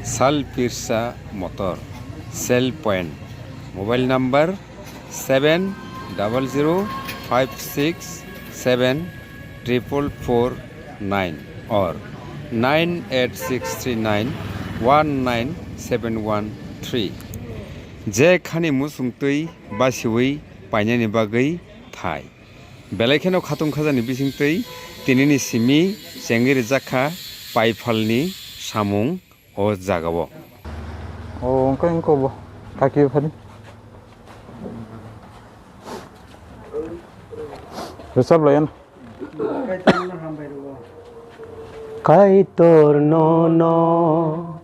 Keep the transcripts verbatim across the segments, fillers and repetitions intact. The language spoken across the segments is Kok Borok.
Sal Pirsa Motor, Sale Point, mobile number seven double zero five six seven triple four nine or nine eight six three nine one nine seven one three. Je khani musung twi basiwi painani bagwi thai. Belai kheno khatung khajani bisingtwi tinini simi chengwi rijak kha paiphalni samung o jagao. O, wngkha wngkha bo. Kaki phani. Rwchap laiya na. Kaitor nono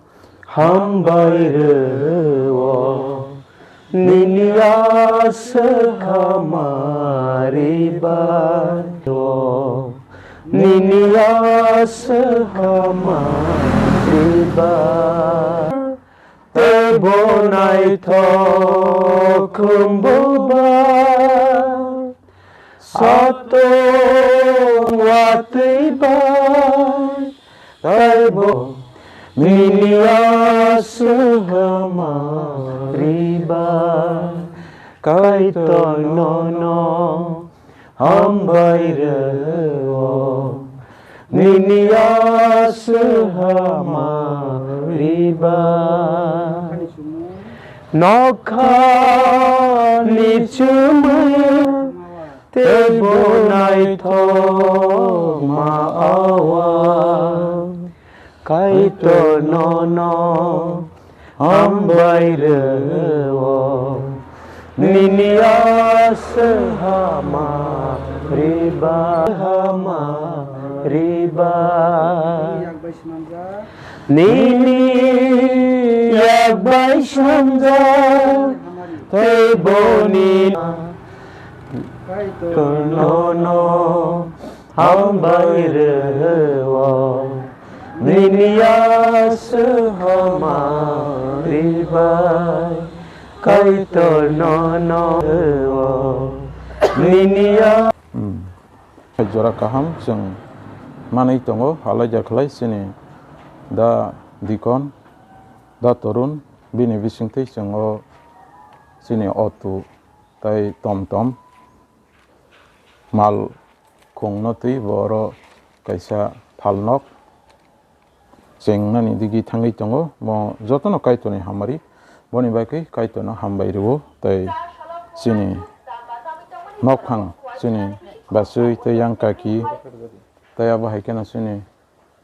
hambai rwo, nini aswk hamari bai o, nini aswk hamari bai. Teibo naithok khumbu bai, satung watwi bai, teibo nini aswk hamari bai. Kaitor nono hambai rwo, nini aswk hamari bai. Nokhani chumui teibo naithok ma awa. Kaitor nono hambai rwo, nini aswk hamari bai, hamari bai. Nini yak bai swnamjak teibo nini Kaitor nono hambai rwo, nini aswk hamari bai. Kaitor nono rwo, nini a- Hmm. Jora kaham chwng manwi tongo, halaijak khlai chini da dikon, da torun, bini bisingtwi chwng o chini auto tei tom tom mal khungno twi bo oro kaisa phalnok chengnani digi thangwi tongo. Bo jotono Kaitorni hamari, boni bagwi Kaitorno hambai rwo tei chini nokphang, chini bachwi tei yang kaki tei abo hai kheno chini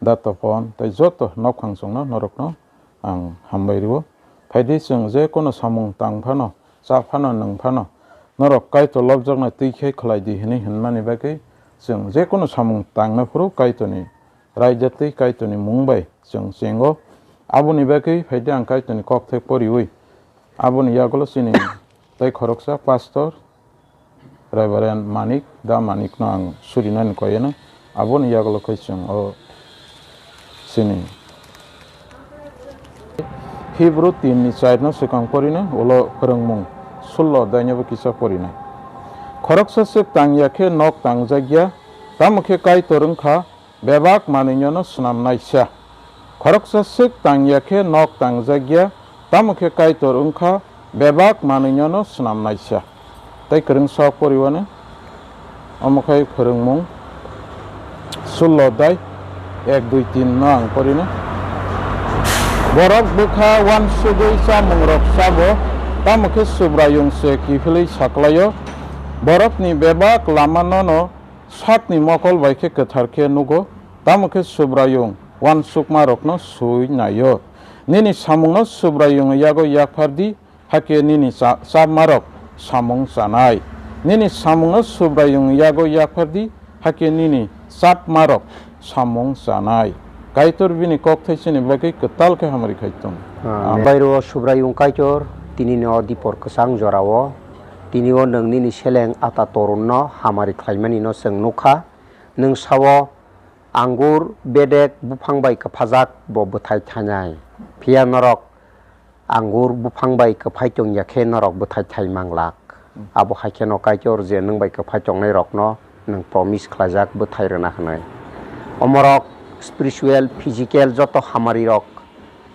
da topon tei joto nokphang chwngno norokno ang hambai rwo. Phaidi chwng je kono samung tang phano, cha phano, nwng phano, norok Kaitor lobjaknai twi khe khlai di hwnwi hwnmani bagwi chwng je kono samung tangna phuru Kaitorni raida tei Kaitorni mung bai chwng chengo. Aboni bagwi phaidi ang Kaitorni kokthai poriwi aboni yagulo chini tei khoroksa pastor Reverend Manik, da Manikno ang surinani koyeno, aboni yagulo khe chwng o chini Hibru tin ni char no swkang porino, ulo Phwrwngmung sullo adai no bo kisa porinai. Khoroksa swk tang ya khe nok tang jak ya, tamo khe Kaitor wng kha, bebak manwino no swnam naisa. Khoroksa swk tang ya khe nok tang jak ya, tamo khe Kaitor wng kha, bebak manwino no swnam naisa. Tei kwrwng sok poriwano, omo khai Phwrwngmung sullo adai ek, dui, tin no ang porino. Borok bwkha uansugwi chamung rok chabo, tamo khe Subraiyung se kiphilwi saklaio. Borokni bebak lama nono sakni mokol bai khe kwthar khe nugo, tamo khe Subraiyung uansukmarokno sui naio. Nini samungno Subraiyungni yago yaphar di, hakhe nini cha-, chapmarok samung chanai. Nini samungno Subraiyungni yago yaphar di, hakhe nini chapmarok samung chanai. Kaitor bini kokthai chini bagwi kwtal khe hamari khai tongo. Amen. Amen. Bairo Subraiyung Kaitor, tini no dipor kwchang jorao, tini o nwng nini seleng ata torunno hamari khlaimanino chwng nukha. Nwng sao, angur bedek buphang bai kwphajak bo bwthai thainai. Phiya norok angur buphang bai kwphai tong ya khe norok bwthai thai manglak. Abo hai kheno Kaitor je nwng bai kwphai tongnairokno nwng promise khlaijak bwthai rwna hwnwi. Omorok spiritual, physical joto hamarirok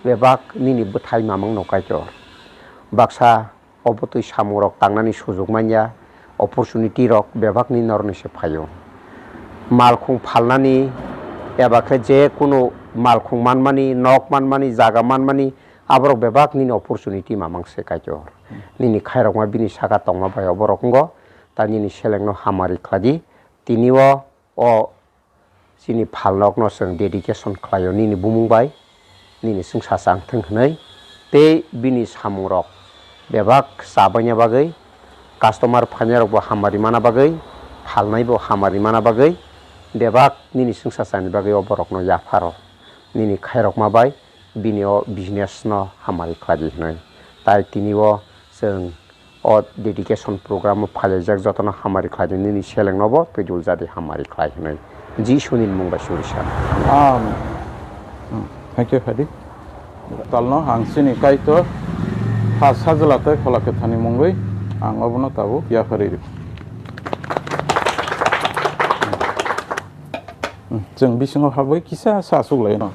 bebak nini bwthai mamang no Kaitor. Baksa obotwi samung rok tangnani sujuk manya, opportunity rok bebak ni norni se phaio. Malkhung phalnani eba khe je kunu malkhung manmani, nok manmani, jaga manmani, aborok bebak nini opportunity mamang se Kaitor. Nini khairokma bini saka tongma bai oborok wngo, ta nini selengno hamari khladi. Tini o, o chini phalnokno chwng dedication khlaio nini bumung bai, nini chwngsa chang thwng hwnwi, tei bini samungrok bebak chabaina bagwi, customer phainairokbo hamari mana bagwi, phalnaibo hamari mana bagwi, bebak nini chwngsa chani bagwi o borokno yapharo. Nini khairokma bai bini o business no hamari khlai di hwnwi. Tai tini o chwng o dedication program o phailaijak jotono hamari khlai di, nini selengnobo twijul jadi hamari khlai hwnwi Jisuni mung bai suri sa. Amen. Hmm. Thank you, Hadi. Talno ang chini Kaitor ha sajla tei Phola Kwthani mungwi ang obono tabuk yaphari rw. Hmm. Chwng bisingo habwi kisa sa aswk lai no.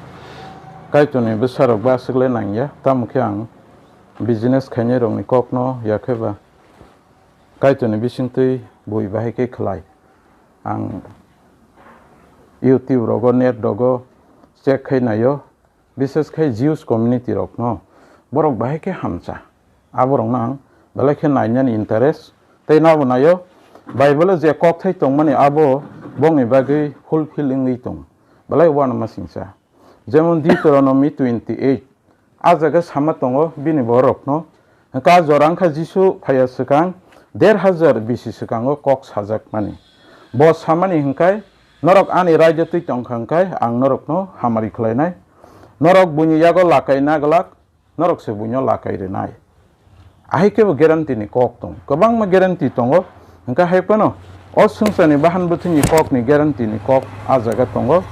Kaitorni bwsarok ba aswk lai nangya, tamo khe ang business khainairokni kokno yakhe ba Kaitorni bisingtwi bui bahai khe khlai. Ang YouTube rogo, net rogo check khai naio, bises khai Jews community rokno borok bahai khe hamcha. Aborokno ang belai khe nainani interest. Tei nabo naio, Bible-o je kokthai tongmani abo bongni bagwi fulfill wngwi tong. Belai uanama singcha. Jemon Deuteronomy twenty-eight, a jaga sama tongo bini borokno, hwnkha jora wngkha Jisu phaiya swkang der hajar bisi swkango kok sajakmani. Bo samani hwnkhe, "Norok ani raida twi tongkha hwnkhe ang norokno hamari khlainai. Norok buini yago lakai na glak, norok se buino lakai rwnai." Ahai khe bo guarantee ni kok tong, kwbangma guarantee tongo. Hwnkhe hai phano o swngcharni bahan bwthwini kokni guarantee ni kok a jaga tongo.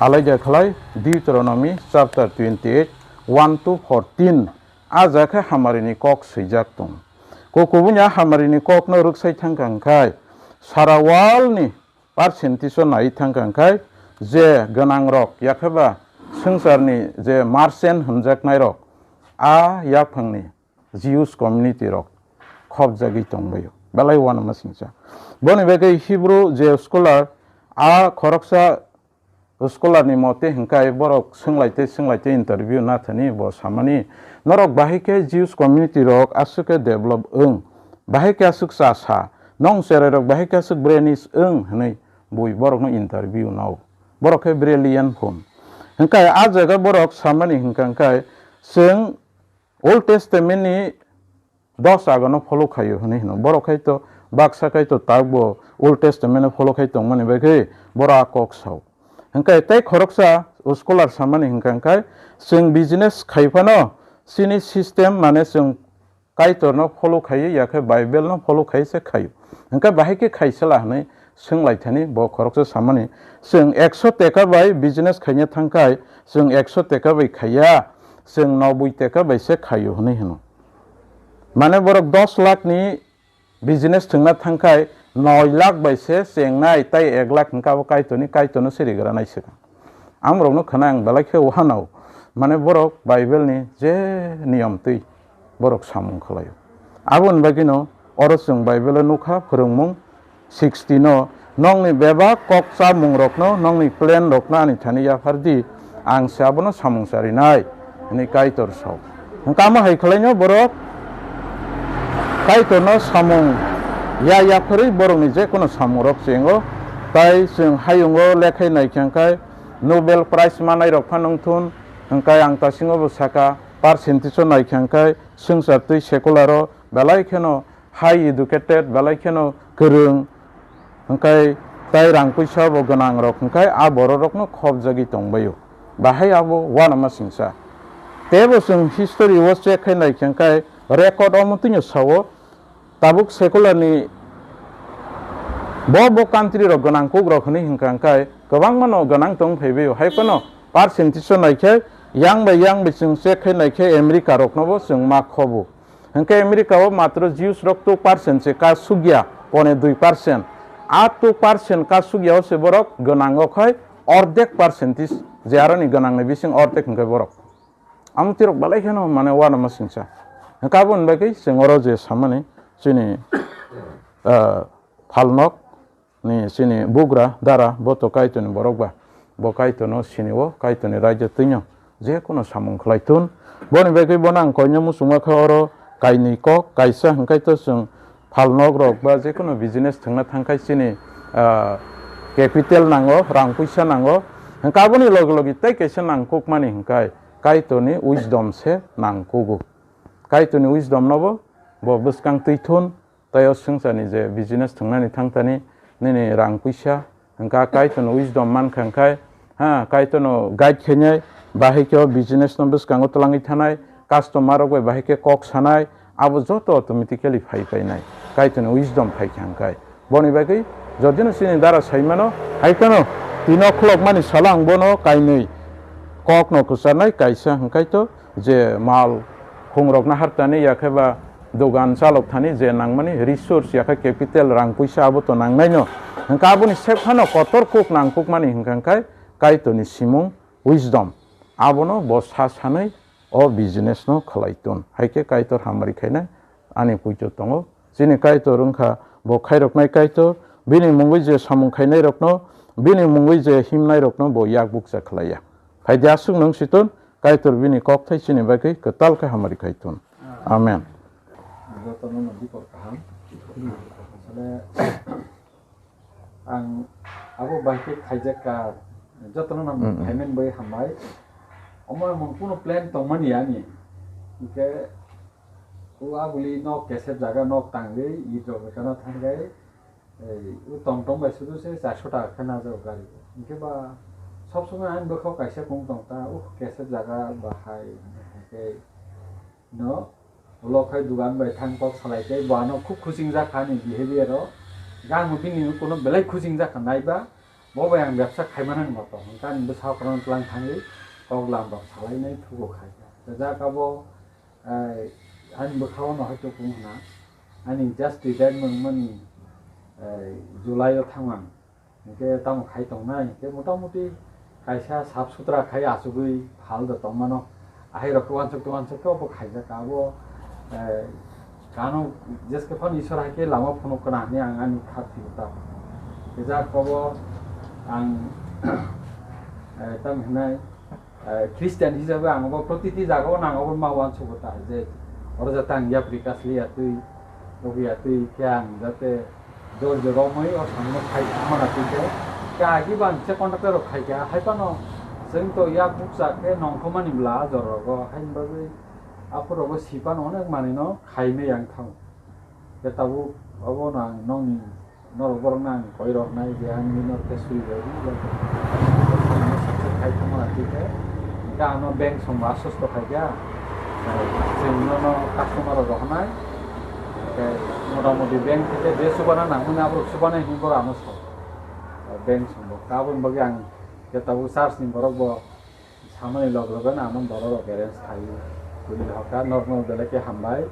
Alaida khlai Deuteronomy chapter twenty-eight, one to fourteen, a jaga khe hamarini kok swijak tong. Ko kubuni a hamarini kokno rwksai thangkha hwnkhe sara world ni percentage o nai thangkha hwnkhe je gwnangrok, yakheba swngcharni je merchant hwnjaknairok, a yaphangni Jews community rok khopjagwi tongbaio, belai uanama singcha. Boni bagwi Hebrew je scholar, a khoroksa scholar ni mote hwnkhe borok swnglaite swnglaite interview nathani bo samani, "Norok bahai khe Jews community rok aswk khe develop wng, bahai khe aswk cha sa, nong cherai rok bahai khe aswk brainish wng," hwnwi bui borokno interview nao. Borok khe brilliant phone. Hwnkhe a jaga borok samani hwnkha hwnkhe, chwng Old Testament ni dos agano follow khaio hwnwi hino. Borok khai to baksa khai to takbo Old Testament no follow khai tongmani bagwi borok a kok sao. Hwnkhe tei khoroksa scholar samani hwnkha hwnkhe, chwng business khai phano chini system, mane chwng Kaitor no follow khaiwi, yakhe Bible no follow khai se khaio. Hwnkhe bahai khe khaisela hwnwi swnglaithani bo khoroksa samani, "Chwng ekso teka bai business khaina thangkhai, chwng ekso teka bai khaiya, chwng noboi teka bai se khaio," hwnwi hino. Mane borok dos lakh ni business thwngna thangkhai, noi lakh bai se chengnai, tai ek lakh hwnkha bo Kaitorni, Kaitorno se rigra nai swkang. Amrokno khna ang belai khe uanao, mane borok Bible ni je niyom twi borok samung khlaio. Aboni bagwino oro chwng Bible o nukha, phwrwngmung sixty no, "Nongni bebak kok chamungrokno, nongni plan rokno ani thani yaphar di, ang se abono samung charinai," hwnwi Kaitor sao. Hwnkhe amo hai khlaino borok Kaitorno samung ya yapharwi borokni je kono samungrok chengo, tai chwng hayungo lekhai naikha hwnkhe Nobel Prize manairok phano wngthun, hwnkhe ang tasingo bo saka, percentage o naikha hwnkhe swngchar twi secular o belai kheno high educated, belai kheno kwrwng, hwnkhe tai rang puisa bo gwnang rok, hwnkhe a borok rokno khopjagwi tongbaio. Bahai abo uanama singsa. Teibo chwng history o check khai naikha hwnkhe record omo twino sao, tabuk secular ni bo bo country rok gwnang kuk rok hwnwi hwnkha hwnkhe kwbangma no gwnang tong phaibaio. Hai phano percentage o naikhe, yang bai yang bai chwng check khai naikhe America rokno bo chwng ma khobo. Hwnkhe America o matro Jews rok two percent se ka sugya, pone dui percent. A two percent ka sugya o se borok gwnang o khai ordek percentage, je aroni gwnang ni bising ordek hwnkhe borok. Amtwi rok belai kheno mane uanama singcha. Hwnkhe aboni bagwi chwng oro je samani chini, ah, phalnok ni chini bugra dara bo to Kaitorni borok ba, bo Kaitorno sini-o, Kaitorni raida twino je kono samung khlai thun. Boni bagwi bono ang koino muchungma kha oro kainwi kok, kaisa hwnkhe to chwng phalnok rok ba je kono business thwngna thangkhai chini, ah, capital nango, rang puisa nango. Hwnkhe aboni logi logi tei kaisa nangkukmani hwnkhe Kaitorni wisdom se nangkugo. Kaitorni wisdom nobo bo bwskang twi thun, tei o swngcharni je business thwngnani thangtani nini rang puisa, hwnkha Kaitorno wisdom mankha hwnkhe, ha, Kaitorno guide khainai, bahai khe o business no bwskango twlangwi thanai, customer rok bai bahai khe kok sanai, abo joto automatically phai painai, Kaitorni wisdom phaikha hwnkhe. Boni bagwi jodino chini dara saimano, hai kheno tino khulokmani salo ang bono kainwi kokno kwcharnai, kaisa hwnkhe to je mal khungrokno hartani, yakhe ba dogan chalok thani je nangmani resource, yakhe capital, rang puisa abo to nangnaino. Hwnkhe aboni sep phano kotor kuk nangkukmani hwnkha hwnkhe Kaitorni simung, wisdom. Abono bo sa sanwi o business no khlai tun. Hai khe Kaitor hamari khainai ani puito tongo. Chini Kaitor wngkha bo khairoknai Kaitor, bini mungwi je samung khainairokno, bini mungwi je himnairokno bo yak bukcha khlaiya. Phaidi aswk nwng si tun, Kaitor bini kokthai chini bagwi kwtal khe hamari khai tun. Amen. Jotono no bipor kaham. Asole ang abo bai khe khaijak ka, jotono no Mm, mm. Payment bai hambai. Omo mung kuno plan tongmani ani. Hwnkhe o abuli nok kesep jaga nok tangwi, it rok ekana thangwi, ei, o tom tom bai sudu se charso taka khe najago gari. Hwnkhe ba sob somoi ani bwkhao kaisa kung tong ta, o kesep jaga bahai, hwnkhe no, ulo khai dugan bai thang kok salai tei bo ano khub khusing jak kha ani behavior o. Gang bo bini kuno belai khusing jak kha nai ba, bo bai ang bebsa khai mani moto. Hwnkhe ani bwsa o kwran tlang thangwi kok lam rok salai nai thugo khai kha. Jajak abo, eh, ani bwkha o no hai to kung hwna. Ani just retire mani, eh, July o thang ang. Hwnkhe tamo khai tongnai, hwnkhe motamuti kaisa sap sutra khai achugwi phal da tongmano. Ahai rok uansuk uansuk khe obo khaijak abo, eh, kano jeske phano Isor hai khe lama phunuk kana hinwi ang ani kha thwibo ta. Khe jak kobo ang, eh, tamo hinai, eh, Christian hisabe ang bo protiti jaga o nang abo ma uansuk ta je oro jate ang yapri kasli ya twi, obi ya twi khe ang jate Jor jora romwi o samno khai mana twi khe, khe agi ban se contractor rok khai khe, hai phano chwng to yak bukcha khe nongkhomani bla jor rogo, haini bagwi aphuru rogo si phano onek manwi no khai maya wng thango. Khe tabuk obo no ang nokni norok borok no ang koi rok nai je ang bini norok khe suri rw di, success khai thang mana twi khe, hwnkhe ano bank song bo aswk khai khe, chwng nono customer rok rohornai. Khe motamoti bank theke je chubana nangmani aborok chubana hinwi borok ano sao. Bank songbo. Aboni bagwi ang khe tabuk church ni borok bo samani log loge no ano borok rok arrange khai twi hoka norok no belai khe hambai.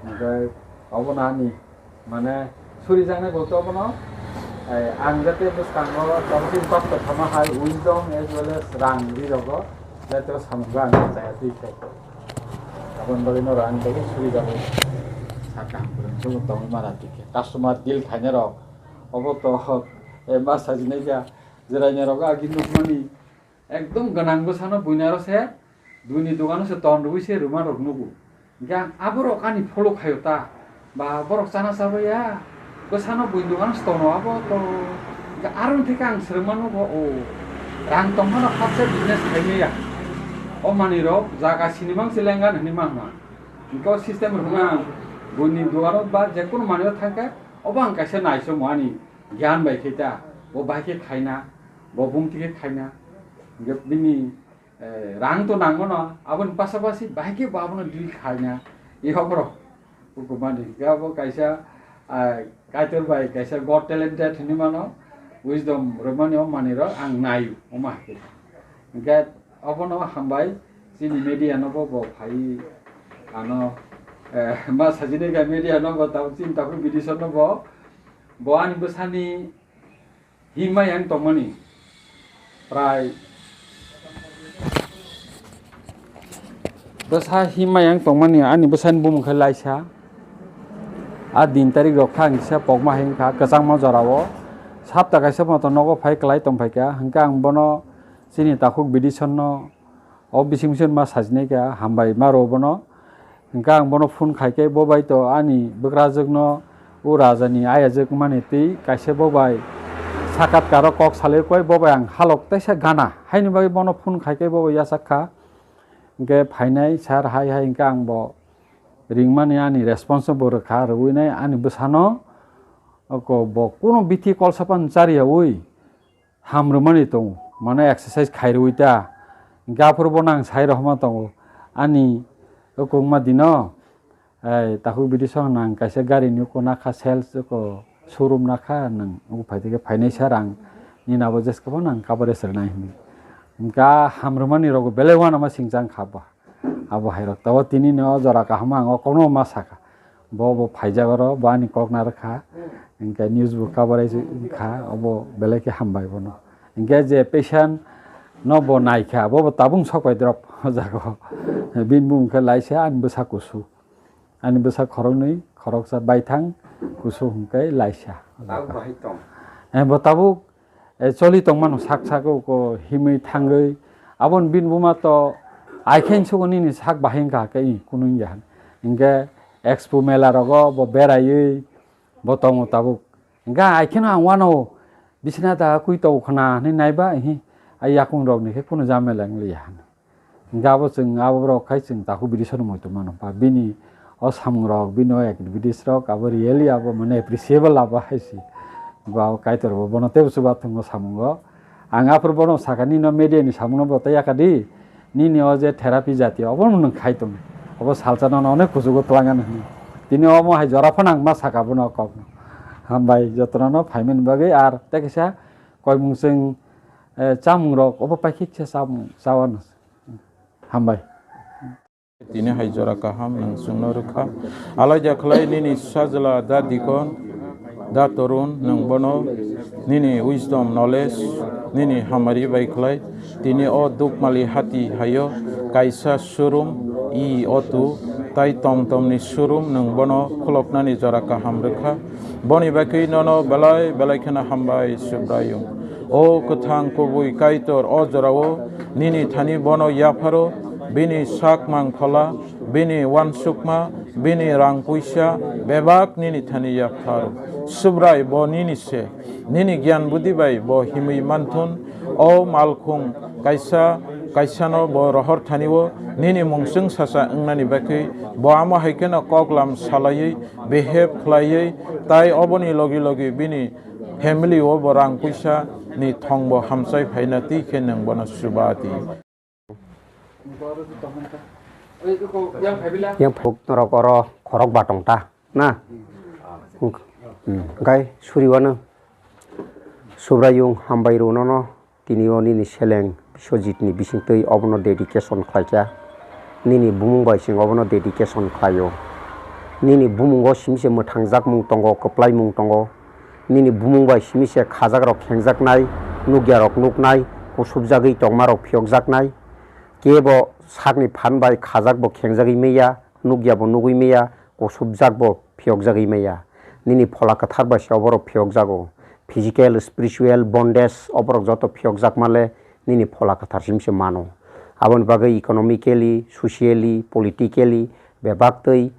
Hwnkhe obono ani mane surijaknai bo to obono, eh, ang jate bwskango tabuk chini pastor thangma hai wisdom as well as rang ri rogo jate samung ang chaya twi khe. Aboni bagwi no rang bagwi suri jago. Sa kaham kwrwng se bo tongwi mara twi khe. Customer deal khainai rok. Obo to, eh, ma sajinai kha. Jwrainai rok agi nukmani ekdom gwnang bwsano buinaro se, buini dogano se ton rwui se rwma rok nugo. Hingke ang aborok ani follow khaio ta. Ba borok chana chabaiya, bwsano buini dogano se tono abo to. Hingke aroni theke ang swrwngma nugo, o rang tongmano khaksa business khaimaya. O manwirok jaga sinimang se lengan hinwi mangma. Hingke o system rwna ang buini dogano ba jekunu manwio thangkhe obo ang kaisa naisomo ani gyan bai khe ta. Bo bai khe khaina, bo bumti khe khaina. Hingke bini Eh, rang to nangmano, aboni pasapasi bahai khe bo abono deal khaina. E hokro, hukumani. Hingke abo kaisa, ah, Kaitor bai kaisa God talented hinwi mano, wisdom rwmani o manwirok ang naio, omo hai khe. Hingke abono hambai, chini media no bo, bo phai ano, eh, ma sajini khe media no bo tamo chini takhuk bidisor no bo, bo ani bwsani Himma yang tongmani prai Bwsa himma yang tongmani ani bwsani bumung khe Laisa. A din tarik rok kha ang kisa pokma hai wngkha kwchangma jorao. Sapta kaisa moto nogo phai kwlai tongphaikha, hwnkhe ang bono chini takhuk bidisonno o bising bising ma sajinai kha, hambai ma rw bono. Hwnkhe ang bono phone khai khe bo bai to ani bwkrajwkno o rajani ayajwk mani twi kaisa bo bai sakatkaro kok salai koi bo bai ang halok teisa gana. Haini bagwi bono phone khai khe bo bai yachak kha. Hwnkhe phainai sir hai hai hwnkhe ang bo ringmani ani response bo rwkha, rwinai ani bwsano oko bo kuno bithi kolsa pan chariyaui ham rwmani tongo, mane exercise khai rwui ta. Hwnkhe aphuru bono ang sai rohorma tongo, ani oko wngma dino, ei, takhuk bidisong nang kaisa gari ni oko nakha sales oko showroom nakha, nang oko phai tike phainai sir ang nini abo jeska phano ang coverage rwnai hwnwi. Hwnkhe a ham rwmani rogo belai uanama singjang kha ba. Abo hai rok. Tabo tini no jora kaham ang o kokno ma saka. Bo bo phaijak oro, bo ani kok narwkha. Hwnkhe news bo coverage wngkha, obo belai khe hambai bono. Hwnkhe je patient no bo naikha, bo bo tabung sok pai drop o jaga o. Bini bumung khe Laisa, ani bwsa kusu. Ani bwsa khoroknwi, khoroksa baithang, kusu hwnkhe Laisa. Tabuk bahai tong? Eh, bo tabuk, eh, choli tongmano sak sak o ko himwi thangwi. Aboni bini buma to aikhen sugo nini sak bahai wngkha khe i kunu wngya. Hwnkhe expo mela rogo bo beraiwi bo tongo tabuk. Hwnkhe aikheno ang uanao bisina da kwi tongo khna hinwi naiba, ihi, ai yakung rokni khe kunu jamela wngliya hwnwi. Hwnkhe abo chwng abo borok khai chwng takhuk bidisonno muitu mano. Ba bini o samung rok, bini o activities rok abo really abo mane appreciable abo hai se. Ba o Kaitor bo bono teibo chubathwng o samungo. Ang aphuru bono sakha, "Nini o media ni samung no bo tei yakha di. Nini o je therapy jati obo no nwng khai tong. Obo salsa no onek kuchugo twlang ani," hwnwi. Tini omo hai jora phano ang ma sakha bono o kok no. Hambai jotono no phaimani bagwi, ar tei kaisa koimung chwng, eh, chamung rok obo paikhe kisa chamung chawano. Hambai. Tini hai jora kaham nwng chwngno rwkha. Alaida khlai nini sajla da dikon, da torun, nwng bono nini wisdom, knowledge, nini hamari bai khlai. Tini o Dukmali hati haio kaisa showroom, e auto, tai tom tomni showroom, nwng bono khuloknani jora kaham rwkha. Boni bagwi nono belai belai kheno hambai Subraiyung. O kwthang kubui Kaitor, o jorao nini thani bono yapharo, bini sak mang phola, bini uansukma, bini rang puisa bebak nini thani yapharo. Subrai bo nini se, nini giyan budi bai bo himwi manthun. O malkhung kaisa kaisano bo rohor thani o nini mung chwng sasa wngnani bagwi bo amo hai kheno koklam salaiwi behave khlaiwi, tai oboni logi logi bini family o bo rang puisa ni thong bo hamchai phaina twi khe nwng bono chuba di. Yang phuk norok oro khorok ba tong ta na? Hmm. Hwnkhe suriwano Subraiyung hambai rw nono. Tini o nini seleng Biswajit ni bisingtwi obono dedication khlaikha. Nini bumung bai chwng obono dedication khlaio. Nini bumungo simi se mwthangjak mung tongo, kwplai mung tongo. Nini bumung bai simi se khajak rok khengjaknai, nukya rok nuknai, kusubjagwi tongma rok phiyokjaknai. Kebo sakni phan bai khajak bo khengjagwi maya, nukya bo nugwi maya, kusubjak bo phiyokjagwi maya. Nini phola kwthar bai se oborok phiyokjago. Physical, spiritual bondage oborok joto phiyokjakma le nini phola kwthar simi se mano. Aboni bagwi economically, socially, politically bebak twi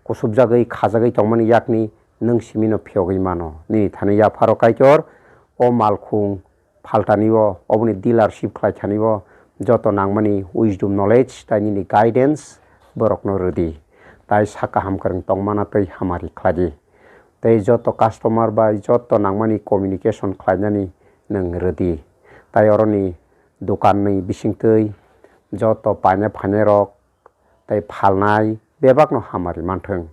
kusubjagwi khajagwi tongmani yakni nwng simi no phiyogwi mano. Nini thani yapharo Kaitor o malkhung phaltani o, oboni dealership khlai thani o joto nangmani wisdom, knowledge tai nini guidance borokno rwdi. Tai sak kaham kwrwng tongmana twi hamari khlai di. Tei joto customer bai joto nangmani communication khlainani nwng rwdi. Tai oroni dokanni bisingtwi joto paina phainairok tei phalnai bebakno hamari manthwng.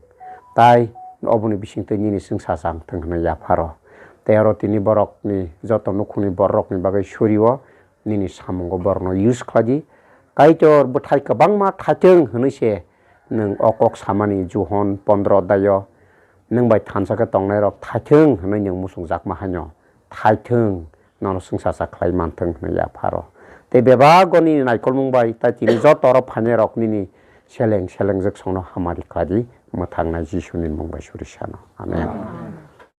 Tai oboni bisingtwi nini chwngsacha wngthwng hwnwi yapharo. Tei oro tini borokni joto nukhungni bororokni bagwi surio nini samungo borokno use khlai di. Kaitor bwthai kwbangma thaithwng hwnwi se nwng o kok samani Johon pondro adai-o, "Nwng bai thansa khe tongnairok thaithwng," hwnwi nwng muchungjakma haino thaithwng nono chwngsacha khlai manthwng hwnwi yapharo. Tei bebak o nini naikolmung bai tai tini joto oro phainairok nini seleng selengjak songno hamari khlai di, mwthangnai Jisuni mung bai suri sano. Amen.